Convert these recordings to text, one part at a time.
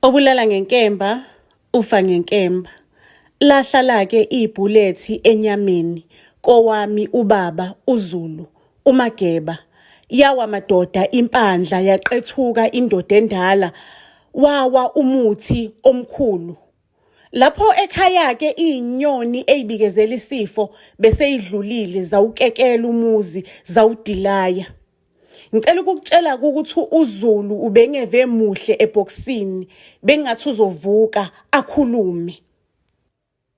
Obulala ngenkemba ufa ngenkemba. Lahlala-ke ibhulethi enyameni kowami ubaba uZulu uMageba. Yawa madoda impandla yaqethuka indoda endala wawa umuthi omkhulu. Lapho ekhaya-ke iy'nyoni ey'bikezela isifo beseyidlulile zawukekela umuzi zawudilaya. Ngicela ukukutshela ukuthi uZulu ubengeve muhle ebhokisini bengathi uzovuka akhulume.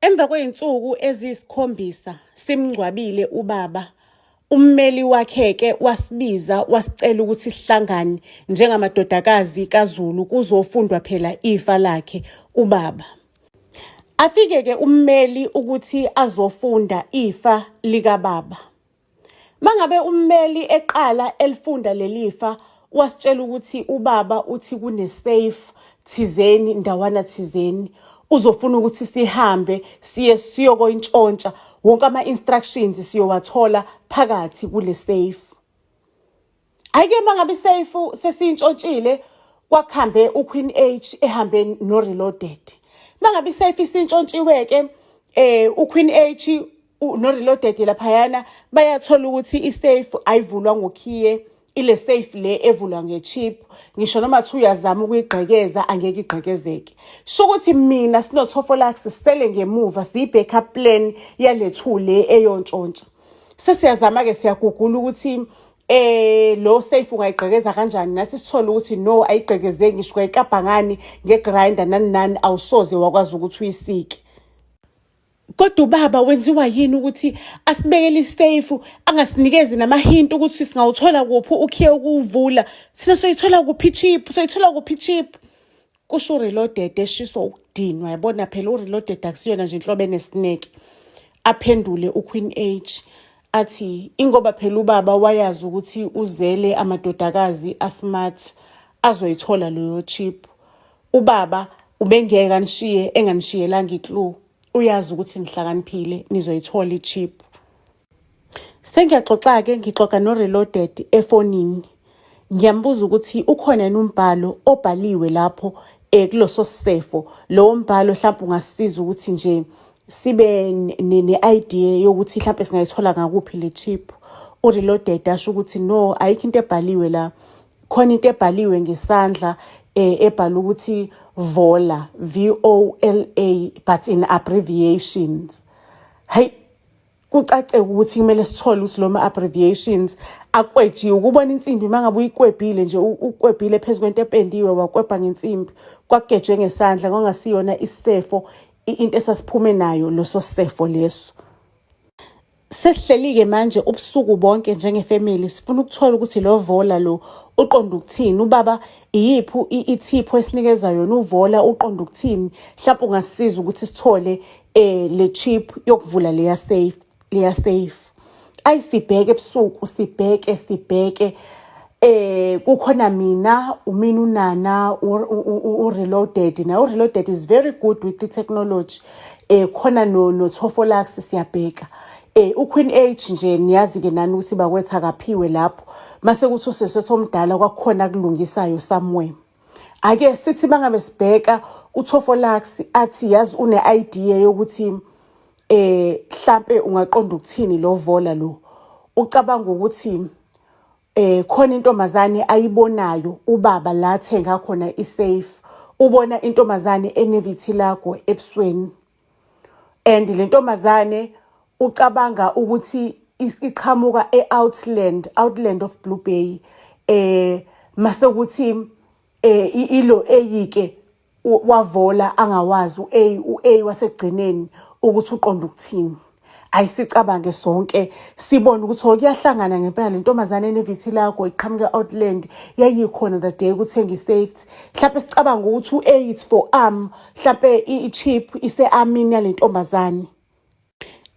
Emva kwey'nsuku eziyisikhombisa simngcwabile ubaba, ummeli wakhe-ke wasibiza wasicela ukuthi sihlangane njengamadodakazi kaZulu kuzofundwa phela ifa lakhe ubaba. Afike-ke ummeli ukuthi azofunda ifa likababa. Mangabe ummeli eqala elifunda lelifa wasitshela ukuthi ubaba uthi kune-safe thizeni ndawana thizeni uzofuna ukuthi sihambe siye siyokoyintshontsha wonke ama-instructions siyowathola phakathi kule safe. Hhayi-ke uma ngabe iseyifu sesiyintshontshile kwakuhambe uQueen H ehambe no-Reloaded. Uma ngabe iseyifu isintshontshiwe-ke uQueen H no-Reloaded laphayana bayathola ukuthi iseyifu ayivulwa ngokhiye ile safe le evulwa nge-chip ngisho noma thi uyazama ukuyigqekeza angeke igqekezeke sho ukuthi mina sinothofolax sisele ngemuva siyi-backup plan yale two le eyontshontsha Sesiyazama-ke siyagugula ukuthi lo safe ungayigqekeza kanjani nathi sithole ukuthi no ayigqekezeki ngisho ungayikabha ngani ngegrinder nani nani awusoze wakwazi ukuthi uyisike. Kodwa ubaba wenziwa yini ukuthi asibekele isefu angasinikezi namahinti ukuthi singawuthola kuphi ukhiye ukuwuvula thina soyithola kuphi ichip soyithola kuphi ichip Kusho uReloaded eshiswa ukudinwa yabona phela uReloaded akusiyona nje inhlobo enesineke. Aphendule uQueen H athi ingoba phela ubaba wayazi ukuthi uzele amadodakazi asmart azoyithola leyo chip. Ubaba ubengeke anishiye enganishiyelanga iclue. Uyazi ukuthi nihlakaniphile nizoyithola ichip. Sengiyaxoxa-ke ngixoxa no-Reloaded efonini. Ngiyambuza ukuthi ukhona yini umbhalo obhaliwe lapho um kuloso sisefo. Lowo mbhalo hlampe ungasisiza ukuthi nje sibe ne-idea yokuthi hlampe singayithola ngakuphi le chip. U-Reloaded asho ukuthi no, ayikho into ebhaliwe la. Khona into ebhaliwe ngesandla um ebhalwe ukuthi Vola, V-O-L-A, but in abbreviations. Hhayi, Kucace ukuthi kumele sithole ukuthi loma abbreviations akwejiwe ukubona insimbi uma ngabe uyikwebhile nje ukwebhile phezu kwento ependiwe wakwebha ngensimbi kwakugejwe ngesandla kwangasiyona isefo into esasiphume nayo loso sefo leso. Sesihleli-ke manje ubusuku bonke njengefamily sifuna ukuthola ukuthi lo vola lo uqonda ukuthini ubaba iyiphi ithiphu esinikeza yona uvola uqonda ukuthini mhlawumbe ungasisiza ukuthi sithole le chip yokuvula leya safe leya safe ayi sibheke ebusuku sibheke sibheke kukhona mina umina unana u-reloaded na u-reloaded is very good with the technology khona no no-Tofolax siyabheka uQueen H nje niyazi ke nani ukuthi bakwethu akaphiwe lapho mase kuthi usesethu omdala kwakukhona kulungisayo somewhere Ake sithi bangabe sibheka uThofolax athi yazi une-idea yokuthi hlampe ungaqonda ukuthini lo vola lo. Ucabanga ukuthi khona intombazane ayibonayo ubaba la athenga khona i-safe. Ubona intombazane enevithilago ebusweni. And le ntombazane ucabanga ukuthi iqhamuka e-Outland, Outland of Blue Bay. Mase kuthi ilo eyike wavola angawazi u-A, u-A wasekugcineni ukuthi uqonda ukuthini. Ayisicabange sonke sibone ukuthi oh kuyahlangana ngempela le ntombazane enevithilago iqhamuka e-Outland yayikhona the day kuthenga i-safety. Mhlawumbe sicabanga ukuthi u-A it's for arm, mhlawumbe i-chip ise-armini yale ntombazane.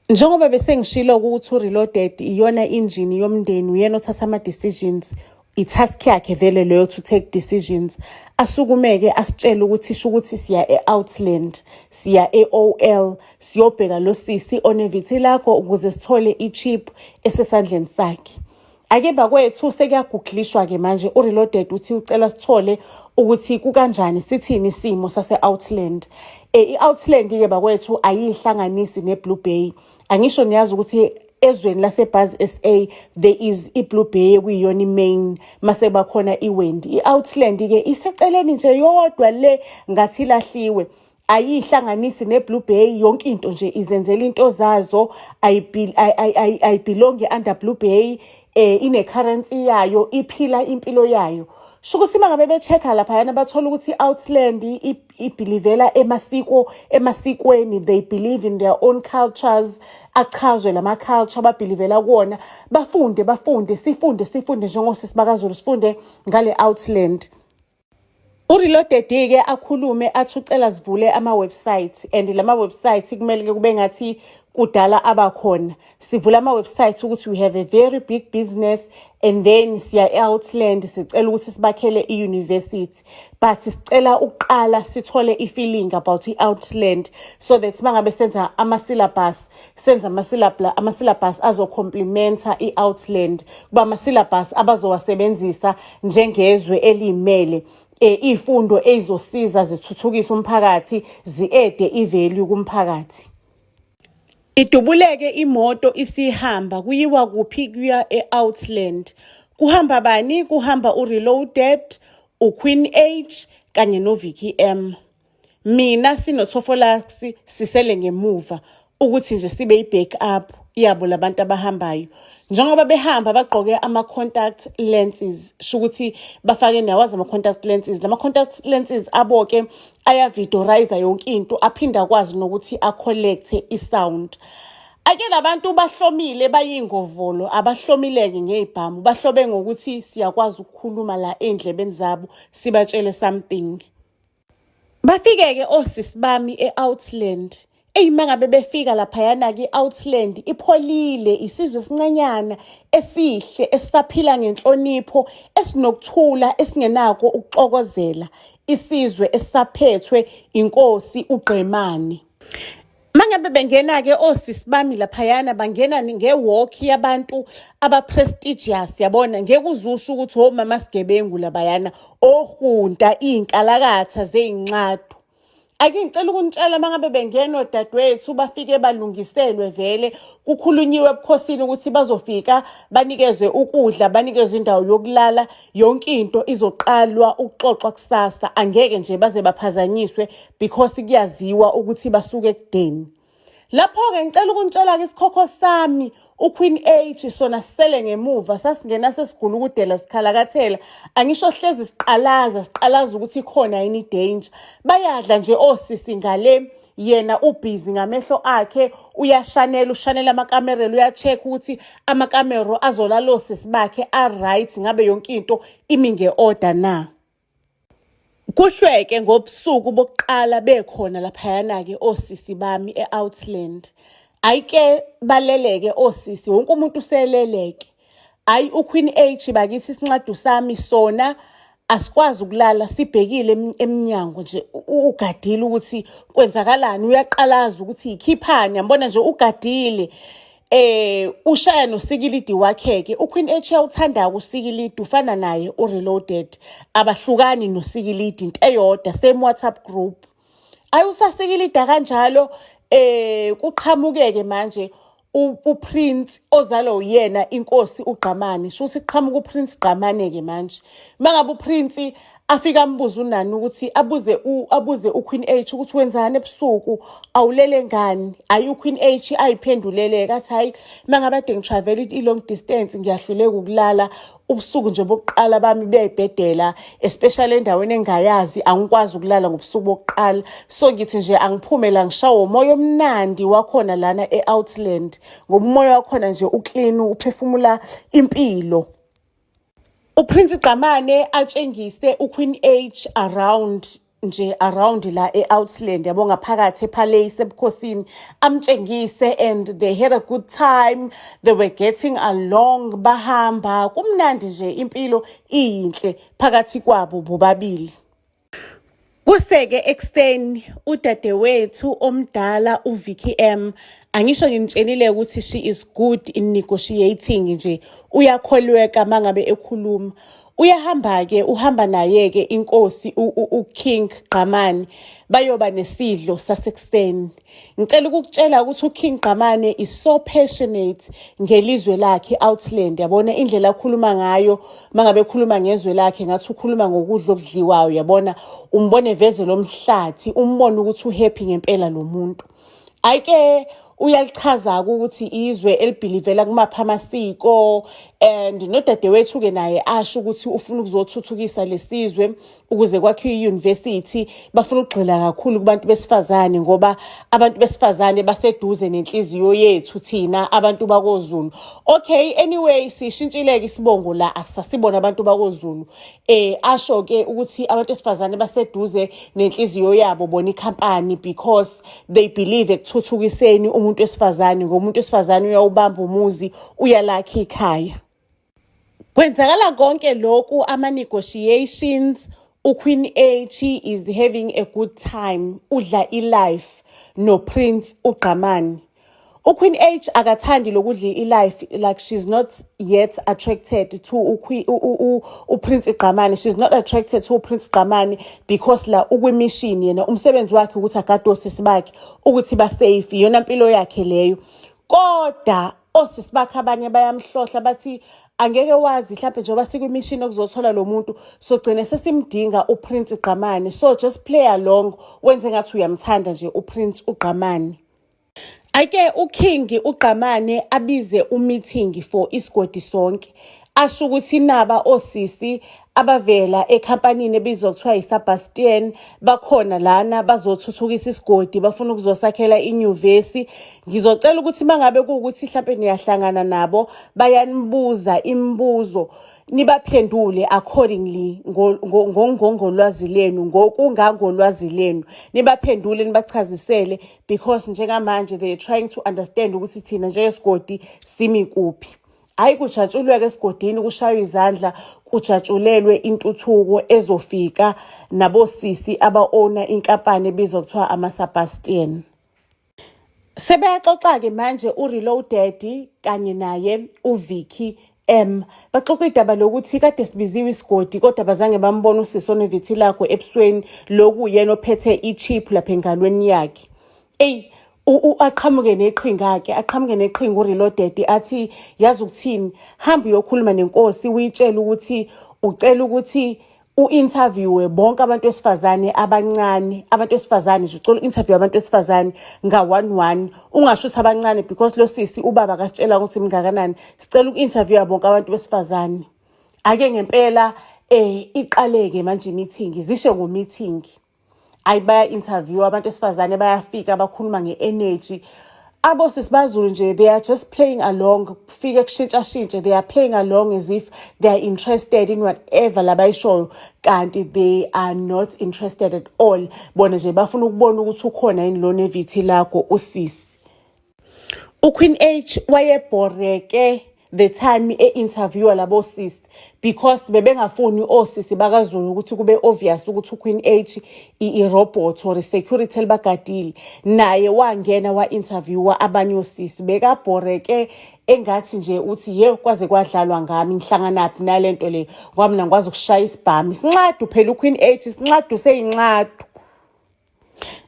Njengoba besengishilo ukuthi uReloaded iyona injini yomndeni uyena othatha ama-decisions i-task yakhe vele leyo to take decisions asukumeke asitshele ukuthi sho ukuthi siya e-Outland siya e-OL siyobheka lo sisi onevithilago ukuze sithole i-chip esesandleni sakhe. Ake bakwethu sekuyaguglishwa-ke manje uReloaded uthi ucela sithole ukuthi kukanjani sithini isimo sase-Outland. I-Outland-ke bakwethu ayiyihlanganisi ne-Blue Bay. Angisho niyazi ukuthi ezweni laseBuzz SA there is i-Blue Bay ekuyiyona i-main mase bakhona iWendy. I-Outland-ke iseceleni nje yodwa le ngathi ilahliwe. Ayiyihlanganisi ne-Blue Bay yonke into nje izenzela into zazo ayibelongi under Blue Bay ine-currency yayo iphila impilo yayo. Sho ukuthi uma ngabe be-check-a laphayana bathola ukuthi i-Outland ibelievela emasiko emasikweni they believe in their own cultures achazwe lama-culture ababelievela kuwona bafunde bafunde sifunde sifunde njengosisi bakaZulu sifunde ngale Outland. UReloaded-ke akhulume athi ucela sivule ama-website and lama-website kumele-ke kube ngathi kudala abakhona. Sivula ama-website ukuthi we have a very big business and then siya e-Outland sicela ukuthi sibakhele i-university but sicela ukuqala sithole i-feeling about i-Outland so that mangabe senza ama-syllabus senza ama-syllabus azo-complementa i-Outland kuba ama-syllabus abazowasebenzisa njengezwe eliyimele iy'fundo ey'zosiza zithuthukise umphakathi zi-adde i-value kumphakathi. Idubuleke imoto isihamba kuyiwa kuphi kuya e-Outland. Kuhamba bani? Kuhamba uReloaded, uQueen H kanye noVicky M. Mina sinoThofolax sisele ngemuva ukuthi nje sibe i-backup yabo labantu abahambayo. Njengoba behamba bagqoke ama-contact lenses, sho ukuthi bafake niyawazi ama-contact lenses. Lama-contact lenses abo-ke ayavidorize yonke into aphinde akwazi nokuthi a-collecte i-sound. Ake labantu bahlomile bayingovolo abahlomile-ke ngey'bhamu bahlobe ngokuthi siyakwazi ukukhuluma la ey'ndlebeni zabo sibatshele something. Bafike-ke osisi bami e-Outland. Eyi uma ngabe befika laphayana-ke i-Outland ipholile, isizwe esincanyana esihle esisaphila ngenhlonipho, esinokuthula, esingenako ukuxokozela. Isizwe esisaphethwe inkosi uGqemane. Mangabe bengena-ke osisi bami laphayana bangena nge-walk yabantu aba-prestigious yabona ngeke uzusho ukuthi omama sigebengu labayana ohunta iy'nkalakatha zey'nxadu. Ake ngicela ukunitshela uma ngabe bengena odadewethu bafike balungiselwe vele kukhulunyiwe ebukhosini ukuthi bazofika banikezwe ukudla banikezwe indawo yokulala yonke into izoqalwa ukuxoxwa kusasa angeke nje baze baphazanyiswe because kuyaziwa ukuthi basuke ekudeni. Lapho-ke ngicela ukunitshela-ke isikhokho sami uQueen H sona sisele ngemuva sasingena sesigulukudela sikhalakathela angisho hlezi siqalaza siqalaza ukuthi ikhona yini i-danger bayadla nje osisi ngale yena ubhizi ngamehlo akhe uyashanela ushanela amakamerelo uya-check ukuthi amakamero azolala osisi bakhe a-right ngabe yonke into imi nge-order na. Kuhlweke ngobusuku bokuqala bekhona laphayana-ke osisi bami e-Outland. Ayike baleleke osisi wonke umuntu useleleke. Ayi uQueen H bakithi isinxadu sami sona asikwazi ukulala sibhekile emnyango nje ugadile ukuthi kwenzakalani uyaqalaza ukuthi ikhiphani yambona nje ugadile. Ushaya nosikilidi wakhe-ke uQueen H uyawuthanda usikilidi ufana naye uReloaded abahlukani nosikilidi into eyodwa same WhatsApp group. Ayi usasikilida kanjalo kuqhamukeke manje uPrince ozalwa uyena inkosi uGqamane sho ukuthi kuqhamuka uPrince Gqamane-ke manje. Mangabe uPrince afika ambuze unani ukuthi abuze abuze uQueen H ukuthi wenzani ebusuku awulele ngani ayi uQueen H ayiphendulele athi hayi mangabe ade ngitravel i-long distance ngiyahluleka ukulala ubusuku nje bokuqala bami buyayibhedela especially endaweni engayazi angikwazi ukulala ngobusuku bokuqala so ngithi nje angiphume la ngishawe umoya omnandi wakhona lana e-Outland ngoba umoya wakhona nje uclean uphefumula impilo. UPrince Gqamane atshengise uQueen H around nje around la e-Outland yabo ngaphakathi epalace ebukhosini amtshengise and they had a good time they were getting along bahamba kumnandi nje impilo iyinhle phakathi kwabo bobabili. Kuseke ekuseni udadewethu omdala uVicky M angisho nginitshenile ukuthi she is good in negotiating nje uyakholweka mangabe ekhuluma uyahamba-ke uhamba naye-ke inkosi uKing Gqamane bayoba nesidlo sasekuseni. Ngicela ukukutshela ukuthi uKing Gqamane is so passionate ngelizwe lakhe i-Outland yabona indlela akhuluma ngayo mangabe ekhuluma ngezwe lakhe ngathi ukhuluma ngokudla okudliwayo yabona umbone veze lomhlathi umbone ukuthi uhappy ngempela lo muntu. Ayike uyalichaza-ke ukuthi izwe elibhilivela kumaphi amasiko and nodadewethu-ke naye asho ukuthi ufuna ukuzothuthukisa lesizwe ukuze kwakhiwe i-university. Bafuna ukugxila kakhulu kubantu besifazane ngoba abantu besifazane baseduze nenhliziyo yethu thina abantu bakoZulu. Okay, anyway, sishintshile-ke isibongo la, akusasibona abantu bakoZulu. Asho-ke ukuthi abantu besifazane baseduze nenhliziyo yabo bona ikhampani because they believe ekuthuthukiseni umuntu wesifazane ngoba umuntu wesifazane uyawubamba umuzi, uyalakha ikhaya. Kwenzakala konke lokhu ama-negotiations, uQueen H is having a good time, udla i-life noPrince uGqamane. UQueen H akathandi lokudla i-life, like she's not yet attracted to uPrince Gqamane. She's not attracted to uPrince Gqamane because la ukwi-mission yena umsebenzi wakhe ukuthi agade osisi bakhe ukuthi ba-safe, iyona mpilo yakhe leyo. Kodwa osisi bakhe abanye bayamhlohla bathi angeke wazi mhlampe njengoba sikwi-mission okuzothola lo muntu sogcine sesimdinga uPrince Gqamane, so just play along wenze ngathi uyamthanda nje uPrince uGqamane. Ake uKing uGqamane abize umeeting for isigodi sonke asho ukuthi naba osisi abavela ekhampanini ebizwa kuthiwa yiSebastian bakhona lana bazothuthukisa isigodi bafuna ukuzosakhela inyuvesi. Ngizocela ukuthi mangabe kuwukuthi mhlampe niyahlangana nabo bayanibuza imibuzo nibaphendule accordingly ngongolwazi lenu ngokungangolwazi lenu nibaphendule nibachazisele because njengamanje they are trying to understand ukuthi thina njengesigodi simi kuphi. Hhayi kujatshulwe-ke esigodini kushaywe izandla kujatshulelwe intuthuko ezofika nabosisi aba-owna inkampani ebizwa kuthiwa ama-Sebastian. Sebeyaxoxa-ke manje uReloaded kanye naye uVicky M. Baxoxa idaba lokuthi kade sibiziwe isigodi kodwa bazange bambona usisi onevitiligo ebusweni loku yena ophethe i-chip lapha engalweni yakhe. Eyi aqhamuke neqhinga-ke aqhamuke neqhinga uReloaded athi yazi ukuthini hamba uyokhuluma nenkosi uyitshele ukuthi ucela ukuthi u-interviewe bonke abantu besifazane abancane abantu besifazane nje ucela u-interview abantu besifazane nga-one one ungasho ukuthi abancane because lo sisi ubaba akasitshela ukuthi mngakanani sicela uku-interviewa bonke abantu besifazane. Ake ngempela iqaleke manje i-meeting zishe ngo-meeting. Ayi baya-interview abantu besifazane bayafika bakhuluma nge-energy. Abosisi baZulu nje they are just playing along kufike kushintshashintshe they are playing along as if they are interested in whatever labayishoyo kanti they are not interested at all. Bona nje bafuna ukubona ukuthi ukhona yini lo nevitiligo usisi. UQueen H wayebhoreke the time e-interviewa labo sisi because bebengafuni osisi bakaZulu ukuthi kube obvious ukuthi uQueen H i-robot or i-security elibagadile. Naye wangena wa-interviewa abanye osisi bekabhoreke engathi nje uthi ye kwaze kwadlalwa ngami ngihlanganaphi nalento le ngoba mina ngikwazi ukushaya isibhamu isinxadu phela uQueen H isinxadu seyinxadu.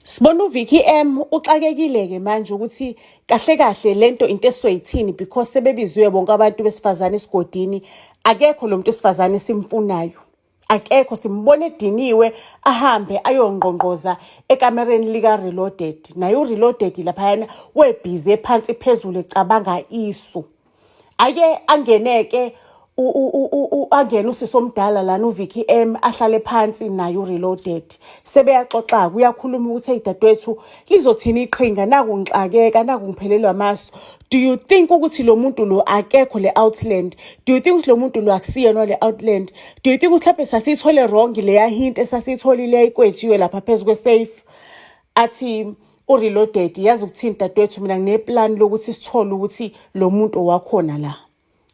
Sibona uVicky M uxakekile-ke manje ukuthi kahle kahle lento into esizoyithini because sebebiziwe bonke abantu besifazane esigodini akekho lo muntu wesifazane esimfunayo akekho simbona ediniwe ahambe ayongqongqoza ekamereni lika-Reloaded naye uReloaded laphayana webhizi phansi phezulu ecabanga isu. Ake angeneke angene usisi omdala lana uVicky M ahlale phansi naye uReloaded sebeyaxoxa uyakhuluma ukuthi hey dadewethu lizothini iqhinga naku ngixakeka naku ngiphelelwa amaso. Do you think ukuthi lo muntu lo akekho le Outland? Do you think ukuthi lo muntu lo akusiyena le Outland? Do you think ukuthi mhlawumbe sasiyithole wrong leya hint esasiyitholile ayikwejiwe lapha phezu kwe-safe? Athi uReloaded yazi ukuthini dadewethu mina ngineplan lokuthi sithole ukuthi lo muntu wakhona la.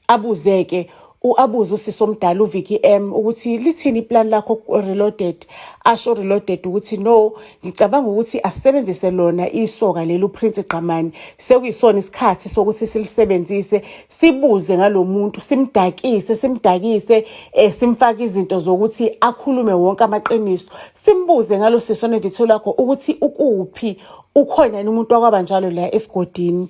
Abuze-ke Abuze usisi omdala uVicky M ukuthi lithini iplan lakho Reloaded. Asho Reloaded ukuthi no, ngicabanga ukuthi asisebenzise lona isoka leli uPrince Gqamane. Sekuyisona isikhathi sokuthi silisebenzise, sibuze ngalomuntu, simdakise, simdakise, simfake izinto zokuthi akhulume wonke amaqiniso. Simbuze ngalo sisi onevitho lakho ukuthi ukuphi, ukhona yini umuntu wakwabanjalo la esigodini.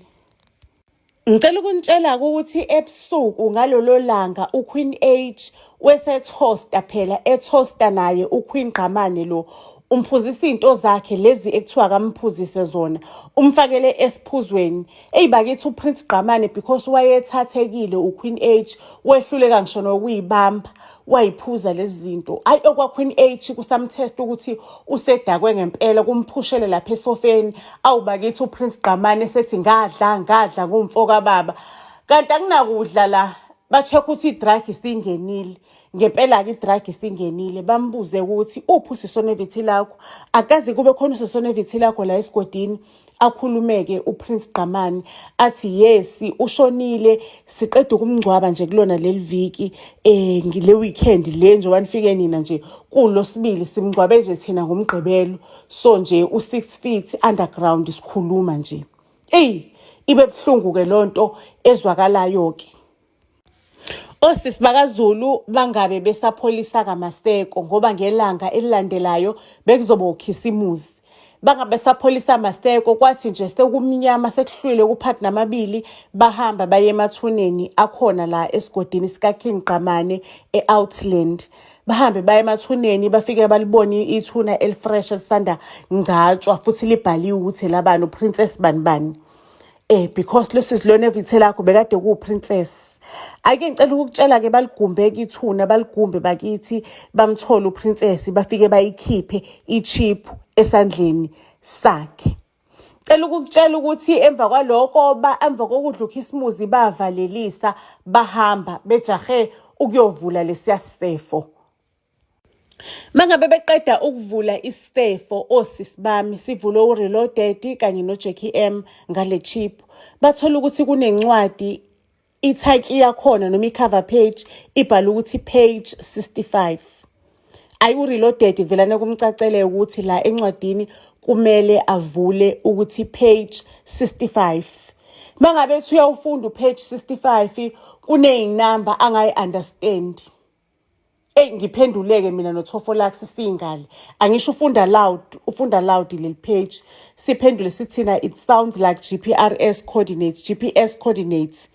Ngicela ukunitshela-ke ukuthi ebusuku ngalolo langa uQueen H wesethosta phela ethosta naye uQueen Gqamane lo umphuzisa izinto zakhe lezi ekuthiwa kamphuzise zona umfakele esiphuzweni. Eyi bakithi uPrince Gqamane because wayethathekile uQueen H wehluleka ngisho nokuyibamba wayiphuza lezi zinto. Ayi okwa-Queen H kusamtest ukuthi usedakwe ngempela kumphushele lapha esofeni. Awu bakithi uPrince Gqamane sethi ngadla ngadla ngumfo kababa. Kanti akunakudla la ba-check ukuthi i-drug isingenile. Ngempela-ke i-drug isingenile bambuze ukuthi uphi usisi onevithi lakho. Akaze kube khona usisi onevithi lakho la esigodini. Akhulumeke uPrince Gqamane athi yes ushonile siqeda ukumngcwaba nje kulona leli viki ngile weekend le njengoba nifike nina nje kulosibili simngcwabe nje thina ngomgqibelo so nje u6 feet underground sikhuluma nje. Eyi ibe buhlungu ke lonto ezwakalayo ke. Osisi bakaZulu bangabe besapholisa kamaseko ngoba ngelanga elilandelayo bekuzoba ukhisimuzi. Bangabe besapholisa maseko kwathi nje sekumnyama sekuhlwile kuphathi namabili bahamba baye emathuneni akhona la esigodini sika King Gqamane e-Outland. Bahambe baye emathuneni bafike balibone ithuna elifresh elisanda ngcatshwa futhi libhaliwe ukuthi elabani uPrincess bani bani. Because lesi silona evithe lakho bekade kuwuprincess. Ake ngicela ukukutshela ke baligumbe kithuna baligumbe bakithi bamthola uprincess bafike bayikhiphe ichip esandleni sakhe. Cela ukukutshela ukuthi emva kwaloko emva kokudla ukhisimuzi bavalelisa bahamba bejahe ukuyovula lesiya sefo. Mangabe beqeda ukuvula isefo osisi bami sivulwe uReloaded kanye noJackie M ngale chip bathola ukuthi kunencwadi i-title yakhona noma i-cover page ibhala ukuthi page 65. Ayi uReloaded velane kumcacele ukuthi la encwadini kumele avule ukuthi page 65. Mangabe ethi uyawufunda upage 65 kuneyinamba angayi-understand. Eyi ngiphenduleke mina noThofolax singale. Angisho ufunda loud, ufunda loud leli page. Siphendule sithina it sounds like GPRS coordinates, GPS coordinates.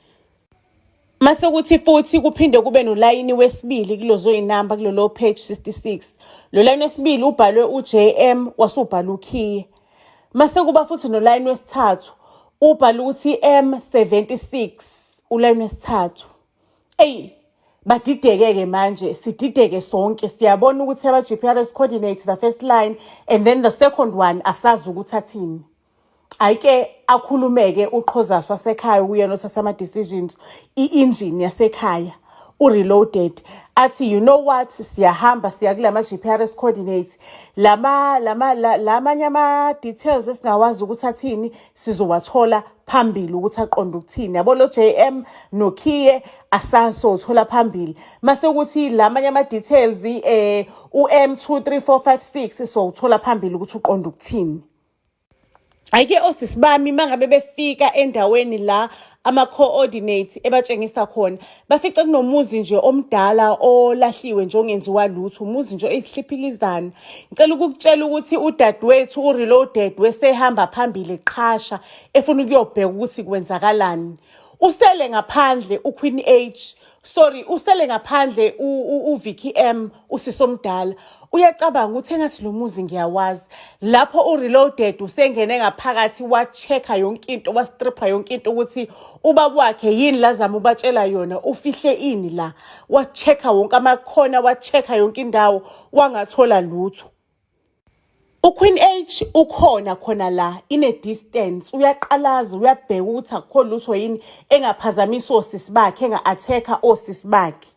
Mase kuthi futhi kuphinde kube nolayini wesibili kulozo inamba kulolo page 66. Lo layini wesibili ubhalwe uJM wasubhala ukhiye. Mase kuba futhi nolayini wesithathu ubhalwe ukuthi M76 ulayini wesithathu. Eyi badideke-ke manje sidideke sonke siyabona ukuthi aba-GPRS coordinate the first line and then the second one asazi ukuthi athini. Ayike akhulumeke uqhozasi wasekhaya uyena othatha ama-decisions i-engine yasekhaya uReloaded athi you know what siyahamba siya kulama GPRS coordinates lama lama lamanye ama details esingawazi ukuthi athini sizowathola phambili ukuthi aqonde ukuthini yabo lo JM noKhiye asasothola phambili mase kuthi lamanye ama details uM23456 sowuthola phambili ukuthi uqonde ukuthini. Ayike osisi bami mangabe befika endaweni la ama-coordinates ebatshengisa khona bafice kunomuzi nje omdala olahliwe nje ongenziwa lutho umuzi nje oyihliphilizana. Ngicela ukukutshela ukuthi udadewethu uReloaded wesehamba phambili eqhasha efuna ukuyobheka ukuthi kwenzakalani. Usele ngaphandle uQueen H sorry usele ngaphandle uVicky M usisi omdala uyacabanga ukuthi engathi lo muzi ngiyawazi. Lapho uReloaded usengene ngaphakathi wa-check-a yonke into wastripha yonke into ukuthi ubaba wakhe yini lazama ubatshela yona ufihle ini la. Wa-check-a wonke amakhona wa-check-a yonke indawo wangathola lutho. UQueen H ukhona khona la in a distance uyaqalaza uyabheka ukuthi akukho lutho yini engaphazamisa osisi bakhe enga-attack-a osisi bakhe.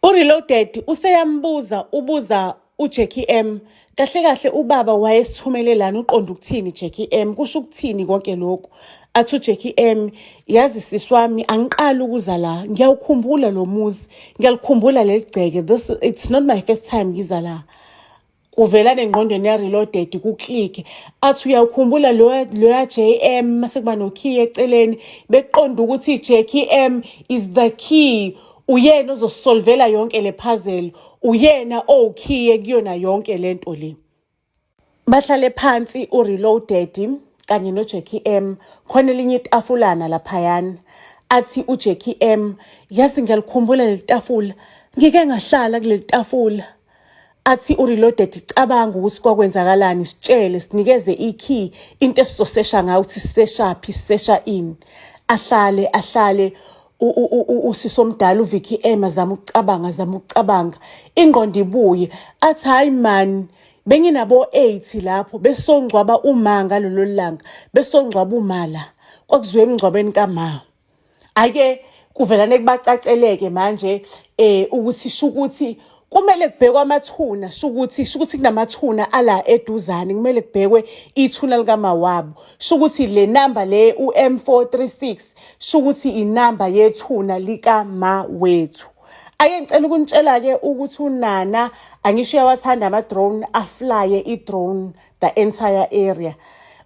UReloaded useyambuza ubuza uJackie M, kahle kahle ubaba wayesithumelelani uqonda ukuthini Jackie M kusho ukuthini konke lokhu athi uJackie M yazi sisi wami angiqali ukuza la ngiyawukhumbula lo muzi ngiyalikhumbula leli gceke this it's not my first time ngiza la kuvela nengqondweni ya-reloaded ku-click athi uyawukhumbula loya JM mase kuba no-key eceleni beqonda ukuthi Jackie M is the key uyena ozosolvela yonke le puzzle uyena owukhiye kuyona yonke lento le bahlale phansi ureloaded kanye noJackie M khona elinye itafulana laphayana athi uJackie M yazi ngiyalikhumbula leli tafula ngike ngahlala kuleli tafula athi ureloaded cabanga ukuthi kwakwenzakalani sitshele sinikeze i-key into esizosesha ngayo ukuthi siseshaphi sisesha ini ahlale ahlale usisi omdala uVicky M azama ukucabanga azama ukucabanga ingqondo ibuye athi hayi man benginabo 8 lapho besongcwaba uma ngalolo langa besongcwaba uma la kwakuziwe emngcwabeni kama ake kuvelane kubacaceleke manje ukuthi shukuthi kumele kubhekwe amathuna shukuthi shukuthi kunamathuna ala eduzane kumele kubhekwe ithuna likamawabo shukuthi le number le uM436 shukuthi inamba yethuna likama wethu ake ngicela ukunitshela ke ukuthi unana angisho uyawathanda ama-drone aflye i-drone the entire area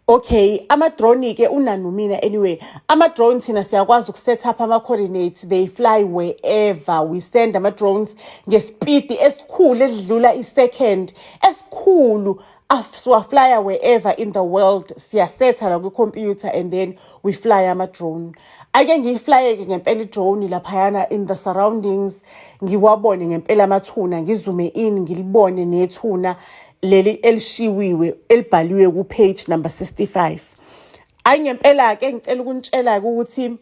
okay ama-drone ke unani mina anyway ama-drone thina siyakwazi ukuset up ama-coordinates they fly wherever we send ama-drones ngespeed esikhulu edlula i-second esikhulu siwaflya wherever in the world siyasetha la kwi-computer and then we fly ama-drone ake ngiyiflayeke ngempela i-drone laphayana in the surroundings ngiwabone ngempela amathuna ngizoome in ngilibone nethuna leli elishiwiwe elibhaliwe ku-page number 65 ayi ngempela-ke ngicela ukunitshela-ke ukuthi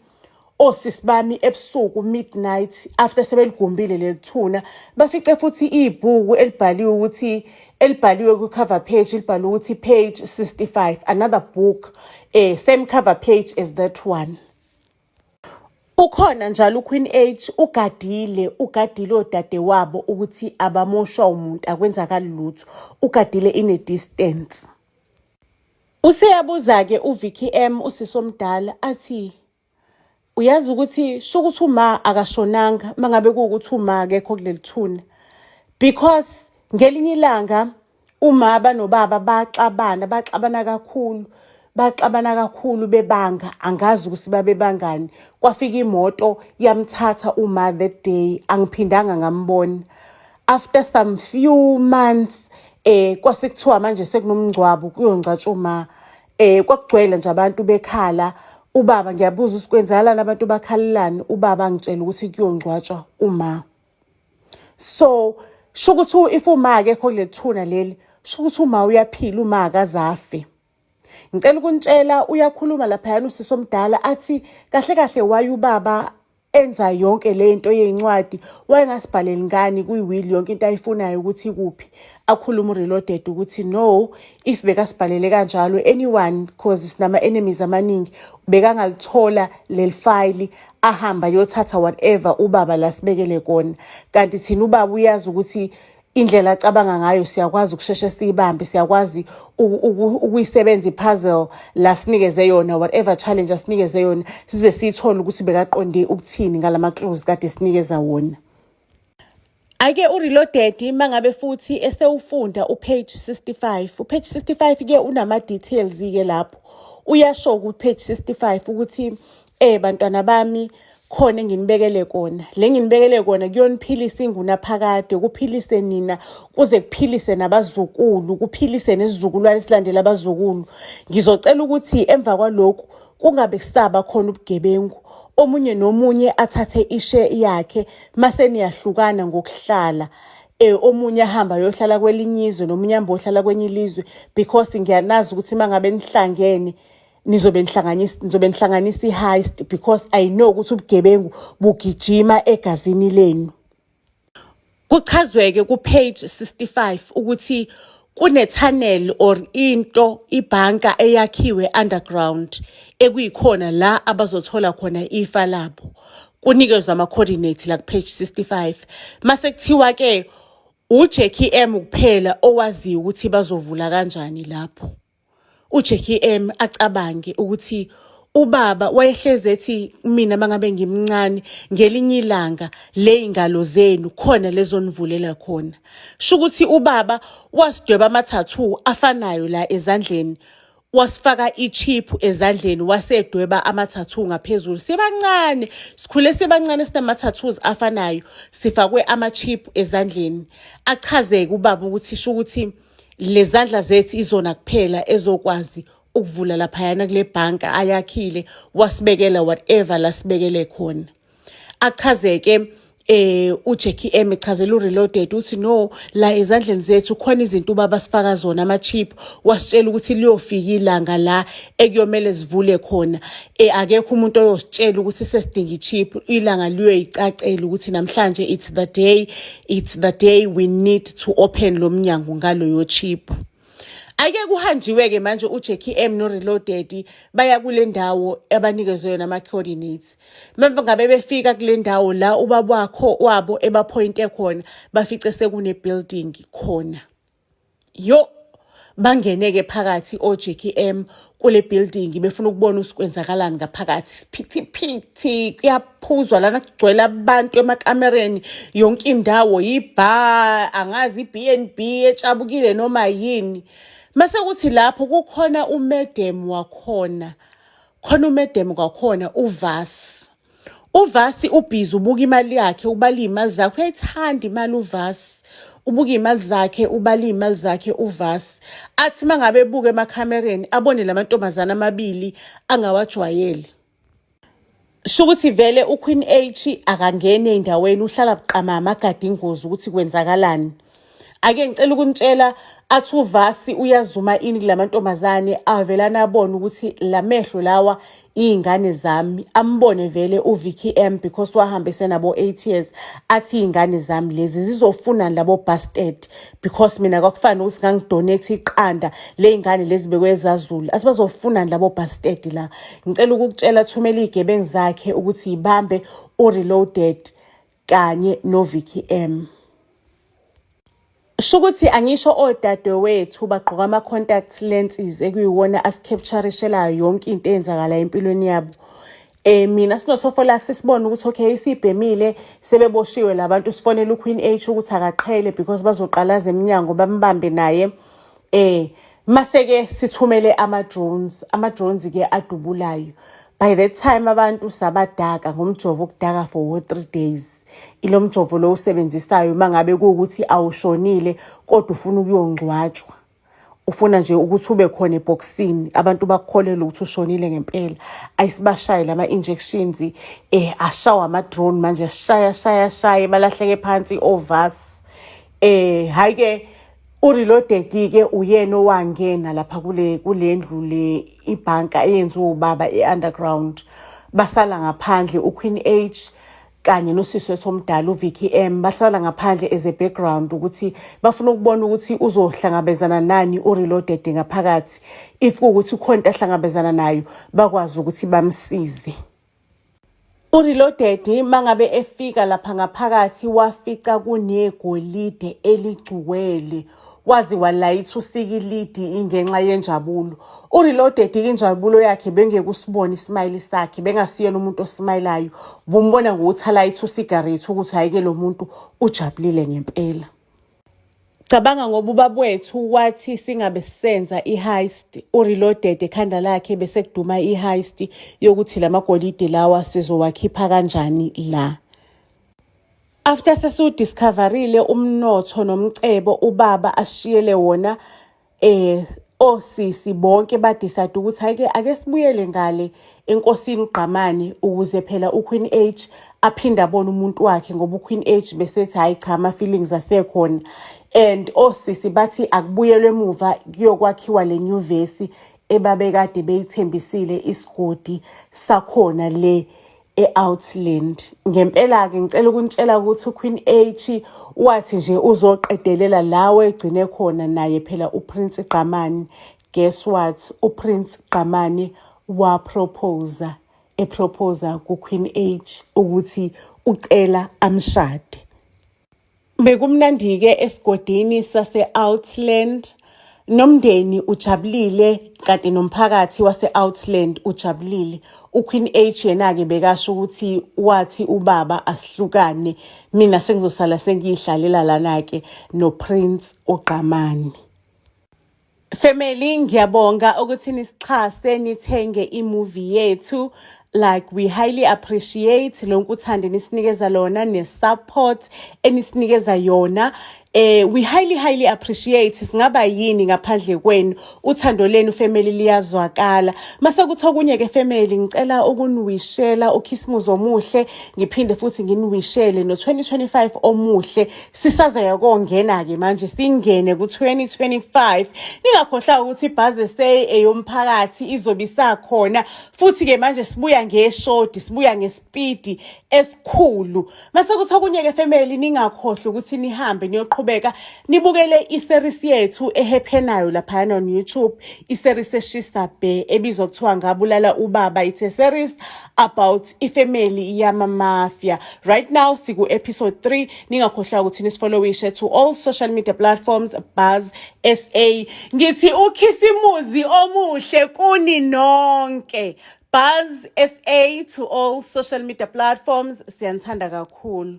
osisi bami ebusuku midnight after sebeligumbile leli thuna bafice futhi ibhuku elibhaliwe ukuthi elibhaliwe ku-cover page libhalwe ukuthi page 65 another book same cover page as that one ukhona njalo uQueen H ugadile ugadile odade wabo ukuthi abamoshwa umuntu akwenzakali lutho ugadile in a distance useyabuza-ke uVicky M usisi omdala athi uyazi ukuthi shukuthi uma akashonanga mangabe kuwukuthi uma akekho kuleli thuna because ngelinye ilanga uma banobaba baxabana baxabana kakhulu baxabana kakhulu bebanga angazi ukuthi babebangani kwafika imoto yamthatha uma that day angiphindanga ngambona after some few months kwase kuthiwa manje sekunomngcwabo kuyongcatshwa uma kwakugcwele nje abantu bekhala ubaba ngiyabuza ukuthi kwenzakalani abantu bakhalelani ubaba angitshela ukuthi kuyongcwatshwa uma so shukuthi if uma akekho kuleli thuna leli shukuthi uma uyaphila uma akazafe ngicela ukunitshela uyakhuluma laphayana usisi omdala athi kahle kahle waye ubaba enza yonke le nto yeyincwadi wayengasibhaleli ngani kwi-will yonke into ayifunayo ukuthi ikuphi akhuluma ureloaded ukuthi no if bekasibhalele kanjalo anyone cause sinama-enemies amaningi bekangalithola leli fayili ahamba ayothatha whatever ubaba la sibekele kona kanti thina ubaba uyazi ukuthi indlela acabanga ngayo siyakwazi ukusheshe siyibambe siyakwazi ukuyisebenza i-puzzle la sinikeze yona whatever challenge asinikeze yona size siyithole ukuthi bekaqonde ukuthini ngalama clues kade sinikeza wona ake ureloaded mangabe futhi esewufunda upage 65 upage 65 ke unama details ke lapho uyasho ku page 65 ukuthi bantwana bami khona enginibekele kona le nginibekele kona kuyoniphilisa ingunaphakade kuphilise nina kuze kuphilise nabazukulu kuphilise nesizukulwane esilandela abazukulu ngizocela ukuthi emva kwalokhu kungabe kusaba khona ubugebengu omunye nomunye athathe ishare yakhe mase niyahlukana ngokuhlala omunye ahamba ayohlala kwelinye izwe nomunye ahambe ohlala kwenye ilizwe because ngiyanazi ukuthi mangabe nihlangene nizobe nihlanganisa nizobe nihlanganisa i-heist because I know ukuthi ubugebengu bugijima egazini lenu. Kuchazweke ku-page 65 ukuthi kune-tunnel or into ibhanka eyakhiwe underground ekuyikhona la abazothola khona ifa labo. Kunikezwe ama-coordinates la ku-page 65. Mase kuthiwa ke UJackie M kuphela owaziyo ukuthi bazovula kanjani lapho. UJackie M acabange ukuthi ubaba wayehlezi ethi mina mangabe ngimncane ngelinye ilanga ley'ngalo zenu khona lezonivulela khona. Shukuthi ubaba wasidweba ama-tattoo afanayo la ezandleni wasifaka i-chip ezandleni wasedweba ama-tattoo ngaphezulu sibancane sikhule sibancane sinama-tattoos afanayo sifakwe ama-chip ezandleni achazeke ubaba ukuthi sho ukuthi lezandla zethu izona kuphela ezokwazi ukuvula laphayana kule bhanka ayakhile wasibekela whatever lasibekele khona achazeke eh uJackie M echazela uReloaded uthi no la ezandleni zethu khona izinto ubaba sifaka zona ama chip wasitshela ukuthi liyofika ilanga la ekuyomele sivule khona eh akekho umuntu oyositshela ukuthi sesidinga ichip ilanga liyoyicacela ukuthi namhlanje it's the day it's the day we need to open lo mnyango ngaloyo chip Ake kuhanjiwe-ke manje uJackie M noReloaded baya kule ndawo abanikezwe yona ama-coordinates. Manje ngabe befika kule ndawo la ubaba wakho wabo ebaphoyinte khona bafice sekune-building khona. Yo bangene-ke phakathi oJackie M kule building befuna ukubona ukuthi kwenzakalani ngaphakathi siphithiphithi kuyaphuzwa lana kugcwele abantu emakamereni yonke indawo yibha angazi i-B&B etshabukile noma yini mase kuthi lapho kukhona umedem wakhona khona umedem kwakhona uvasi Uvasi ubhizi ubuka imali yakhe ubala iy'mali zakhe uyayithanda imali uvasi ubuka iy'mali zakhe ubala iy'mali zakhe uvasi athi uma ngabe ebuka emakhamereni abone la mantombazane amabili angawajwayele sho ukuthi vele uQueen H akangeni ey'ndaweni uhlala buqamama agade ingozi ukuthi kwenzakalani ake ngicela ukunitshela athi uvasi uyazuma ini kulamantombazane avelana abone ukuthi lamehlo lawa iy'ngane zami ambone vele uVicky M because wahamba esenabo 8 years athi iy'ngane zami lezi zizofunani labo bastard because mina kwakufana ukuthi ngangidonate iqanda ley'ngane lezi bekwezazulu athi bazofunani labo bastard la ngicela ukukutshela thumela iy'gebengu zakhe ukuthi yibambe ureloaded kanye noVicky M Shukuthi angisho odadewethu bagqoka ama-contact lenses ekuyiwona asi-capture-ishelayo yonke into eyenzakala empilweni yabo. Eh mina sinoSofolax sibone ukuthi okay isibhemile sebeboshiwe labantu sifonela uQueen H ukuthi akaqhele because bazoqalaza eminyango bambambe naye. Eh mase-ke sithumele ama-drones, ama-drones ke adubulayo. By that time abantu sabadaka ngomjovo okudaka for 3 days. Ilo mjovo lo usebenzisayo uma ngabe kuwukuthi awushonile kodwa ufuna ukuyongcwatshwa. Ufuna nje ukuthi ube khona ebhokisini abantu bakukholelwe ukuthi ushonile ngempela. Ayisibashaye lama injections eh ashawa ama-drone manje shaya shaya shaya balahleke phansi ovasi. Eh hayi ke uReloaded-ke uyena owangena lapha kule kule ndlu le ibhanka eyenziwe ubaba e-underground basala ngaphandle uQueen H kanye nosisi wethu omdala uVicky M bahlala ngaphandle as a background ukuthi bafuna ukubona ukuthi uzohlangabezana nani uReloaded ngaphakathi if kuwukuthi kukhona into ahlangabezana nayo bakwazi ukuthi bamsize. UReloaded mangabe efika lapha ngaphakathi wafica kunegolide eligcwele waze walayitha usikilidi ingenxa yenjabulo. UReloaded injabulo yakhe bengeke usibone ismayili sakhe bengasiyena umuntu osmayilayo bumbona ngokuthi alayithe usigarethi ukuthi hhayi-ke lo muntu ujabulile ngempela. Cabanga ngoba ubabwethu wathi singabe sisenza i-heist ureloaded ekhanda lakhe bese kuduma i-heist yokuthi lamagolide lawa sizowakhipha kanjani la. After sesiwudiscoverile umnotho nomcebo ubaba asishiyele wona eh osisi bonke badecide ukuthi hhayi-ke ake sibuyele ngale enkosini uGqamane ukuze phela uQueen H aphinde abone umuntu wakhe ngoba uQueen H besethi hhayi cha ama-feelings asekhona and osisi bathi akubuyelwe emuva kuyokwakhiwa le nyuvesi ebabekade beyithembisile isigodi sakhona le e-Outland. Ngempela-ke ngicela ukunitshela ukuthi uQueen H wathi nje uzoqedelela la wegcine khona naye phela uPrince Gqamane. Guess what? UPrince Gqamane waproposa eproposa kuQueen H ukuthi ucela amshade. Bekumnandi-ke esigodini sase-Outland, nomndeni ujabulile kanti nomphakathi wase-Outland ujabulile. UQueen H yena-ke bekasho ukuthi wathi ubaba asihlukane, mina sengizosala sengiyihlalela lana-ke noPrince uGqamane. Family ngiyabonga ukuthi nisixhase nithenge imovie yethu like we highly appreciate lonke uthando enisinikeza lona ne-support enisinikeza yona eh we highly highly appreciate singaba yini ngaphandle kwenu uthando lenu family liyazwakala mase kuthi okunye ke family ngicela ukuniwishela ukhisimuzi omuhle ngiphinde futhi nginiwishele no-2025 omuhle Sisazeya kongena ke manje singene ku-2025. Ningakhohlwa ukuthi iBuzz SA eyomphakathi izobe isakhona futhi ke manje sibuya ngeshodi, sibuya ngespidi esikhulu. Mase kuthi okunye ke family ningakhohlwa ukuthi nihambe niyoqhubeka nibukele iseries yethu ehephenayo laphayana on YouTube, iseries eshisa bhe ebizwa kuthiwa ngabulala ubaba. It's a series about ifamily yama-mafia. Right now siku-episode 3 ningakhohlwa ukuthi nisifollowishe to all social media platforms Buzz SA. Ngithi ukhisimuzi omuhle kuni nonke. Buzz SA to all social media platforms siyanithanda kakhulu.